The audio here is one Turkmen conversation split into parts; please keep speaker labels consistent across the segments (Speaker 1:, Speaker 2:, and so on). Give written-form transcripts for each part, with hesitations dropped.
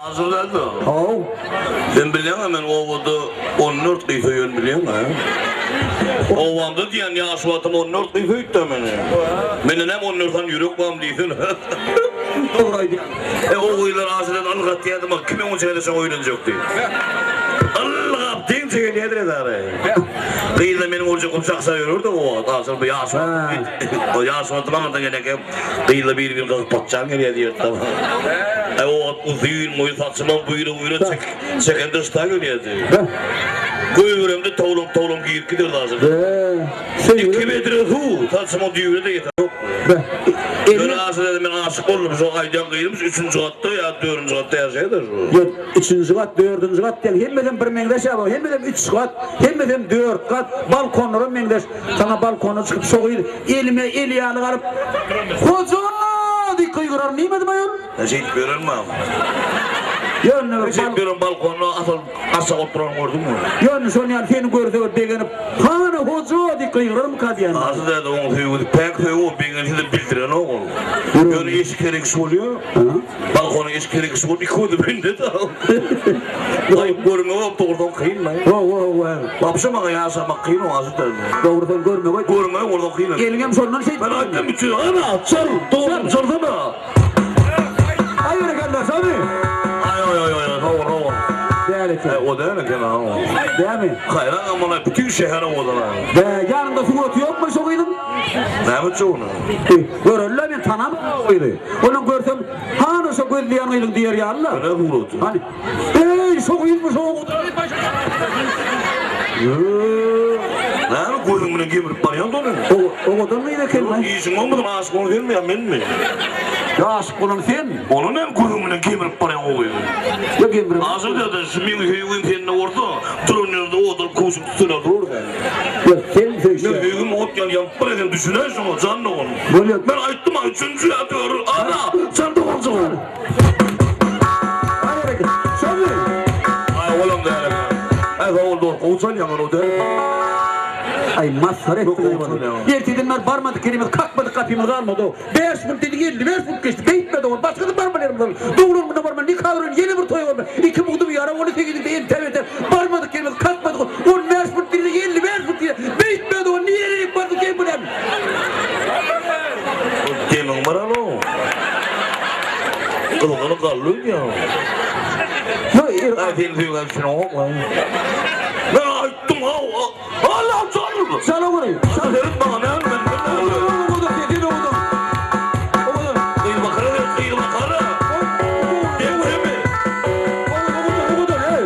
Speaker 1: Arzylady.
Speaker 2: Haw.
Speaker 1: Sen bilýäňä men obada 14 gyz söýen bilýäňä. Obamda diýýän ýaş wagtym 14 gyz söýüpdä meni. Mende näme 14 sany ýürek barmy diýsene.
Speaker 2: Dogry aýdýaň.
Speaker 1: E o gyzlar Arzylady ylgatýardy maňa kim öňe çekende şoňa öýlenjek diýip. Ylgap deňçe gelýärdiler dary. Gyzlar meniň urjak bolup çakyşar ýörerdi o wagt. Asyl bu ýaş wagtym. O ýaş wagtym aňyrdan gelenkä Gyzla bir-birini gyzyp bakjan gelýär diýerdi. Aý o wagt uzyn boýy saçymam buýra-buýra çek, çeken dyşda gelýärdi. Goýberemde towlam-towlam girip giderdi azyk. Iki bedre suw saçymyň düýbüne-de ýetenokdy. Ýöne aşyr men aşyk boldum. Şo aýdýan gyzym şu üçünji gatda ýa dördünji gatda ýaşaýar-da şu.
Speaker 2: Ýok, üçünji gat, dördünji gat diýen hemmesem birmeňzeş ýa, hemmesem üç gat, hemmesem dört gat, balkonlaram meňzeş. Saňa balkona çykyp şo gyz elime el ýaly galyp, Hoja! diýip gygyrar diýmedim aýol.
Speaker 1: Sen şeýdip ýörenmi?
Speaker 2: Ýöne bir
Speaker 1: Şeýdip ýören balkonda asylyp aşak oturan gördüňmi?
Speaker 2: Ýöne şon ýaly seni görse bir begenip, Hany, Hoja! diýip gygyrarmyka diýýän.
Speaker 1: Asyl däde oň söýgüsi päk söýgi ol begense-de bildirenok ol. Ýöne eşik her kişi bolýar. Balkona eşik her kişi bolup iki gözi bende-de. Gaýyp görmegem dogrudan kyn-laý.
Speaker 2: Hawa, hawa.
Speaker 1: Wapşe maňa ýaşamak kyn o asyl däde.
Speaker 2: Dogry sen görmegem.
Speaker 1: Görmegem bolsa kyn.
Speaker 2: Eliňem şondan şeýdip.
Speaker 1: Men aýtdym üçin ana çal dogry çalsana.
Speaker 2: Aý berekella şony.
Speaker 1: Aý aý aý aý hawa hawa.
Speaker 2: Däl eken.
Speaker 1: O däl eken ha.
Speaker 2: Dämi?
Speaker 1: Haýran amana bütin şäher owadan ha.
Speaker 2: Bä ýanyňda suraty ýokmy şo gyzyň?
Speaker 1: Näme üçin ony?
Speaker 2: Görelle men tanamok o gyzy. Onuň görsem hany şo gözleýän gyzyň diýer ýaly-la.
Speaker 1: Hany suraty?
Speaker 2: Hany. Eý şo gyzmy şo
Speaker 1: Näme gözüň bilen gemirip barýaň dony?
Speaker 2: Owadan gyz eken.
Speaker 1: Ýok işiň bolmasa aşyk bolan senmi ýa menmi?
Speaker 2: Ýa aşyk bolan sen.
Speaker 1: Onda näme gözüň bilen gemirip barýaň o gyzy?
Speaker 2: Ýa gemirip.
Speaker 1: Aşyk däde şu meň söýgim sende bolsa duran ýerinde owadan köwşüň tüsseler durur sen.
Speaker 2: Ýa sen söýşýäň.
Speaker 1: Meň söýgim ot ýaly ýanyp barýar sen düşünäý şoňa jan dogan.
Speaker 2: Bolýa.
Speaker 1: Men aýtdym-a üçünji ýa dördünji ana jan doganjygym.
Speaker 2: Aý bereket. Şomy?
Speaker 1: Aý olam däl eken. Aý sag bol dost gowy çalýaň ol däl.
Speaker 2: Aý masgara etdiň aý. Ertirden bäri barmadyk ýerimiz kakmadyk gapymyz galmady-ow. Bäş minut diýdik 55 minut geçdi. Beýtme dogan başga-da barmaly ýerimiz bar. Doglan gününe barmaly nika guryn ýene bir toýa barmaly. Iki mugdum ýara boldy sekiziňde entäp entäp barmadyk ýerimiz kakmadyk 15 minut diýdik 55 minut diýdi. Beýtme dogan nirä bardyk sen bilen.
Speaker 1: Demiň bar alo. Gyzgyny gally öýdýän. Ay seni söýgän düşüneňok lan. Men aýtdym haw. Allah çal.
Speaker 2: Çala görey.
Speaker 1: Çal seret maňa näme men.
Speaker 2: Owadan sen owadan. Owadan.
Speaker 1: Gyz bakara diýip gyz bakara. Demsemi?
Speaker 2: Owadan owadan hey.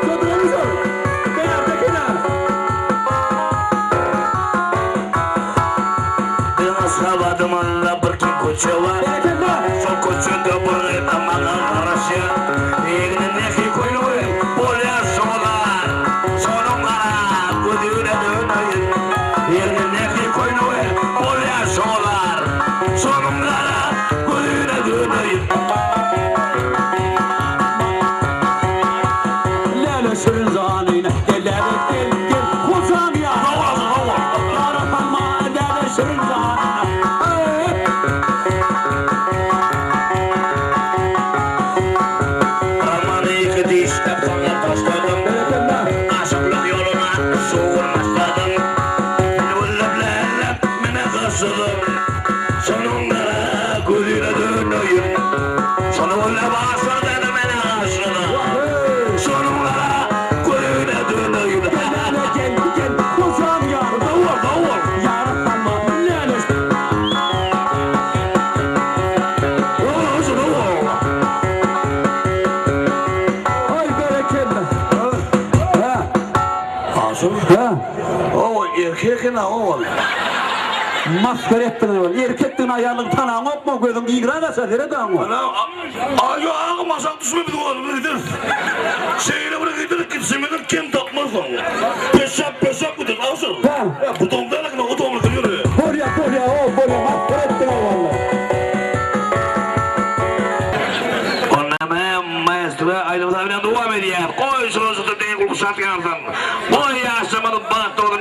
Speaker 2: Çoduramy şol? Kenarda kenar.
Speaker 1: Biziň Aşgabadymyzda bir kem köçe bar.
Speaker 2: Berekella!
Speaker 1: Şol köçede bir gyz maňa garaşýar. Egnindäki köýnegi bolýar şolar. Şonuň gara gözüne döneýin. Egnindäki köýnegi bolýar şolar. Şonuň gara gözüne döneýin.
Speaker 2: Läle şirin janyna gel läle gel gel hojam ýar. Ýara salma läle şirin janyna.
Speaker 1: Romany iki dişläp saňa taşladym. Aşyklyk ýoluna şu gün başladym. Bilbillip läläp mene gaşladym. Şonuň gara gözüne döneýin. Şony gözläp aşyk däde mene gaşladym. Şonuň gara gözüne döneýin.
Speaker 2: Gel läle gel gel hojam ýar.
Speaker 1: Sag bol sag bol.
Speaker 2: Ýara salma läle. Aý berekella. Hä.
Speaker 1: Asyl.
Speaker 2: Hä.
Speaker 1: O erkek eken-a ol.
Speaker 2: Masgara etdiň ol. Erkekdigini aýalyň tanaňokmy gözüň giňräk açar seret aňa.
Speaker 1: Ana aý agam aşak düşme biz özümiz gideris. Şeýle bir gideris ki çimini kem tapmarsyň. Peşap peşap gideris asyl.
Speaker 2: Hä.
Speaker 1: Bu doňdan eken o doňdan ýöre.
Speaker 2: Bolýa bolýa o bolýa masgara etdiň walla.
Speaker 1: Onda näme maestro aýdym-saz bilen dowam edýär. Goý şular şudur deý gulk şat ýarsyn. Goý ýaşamaly bagtly bolsun.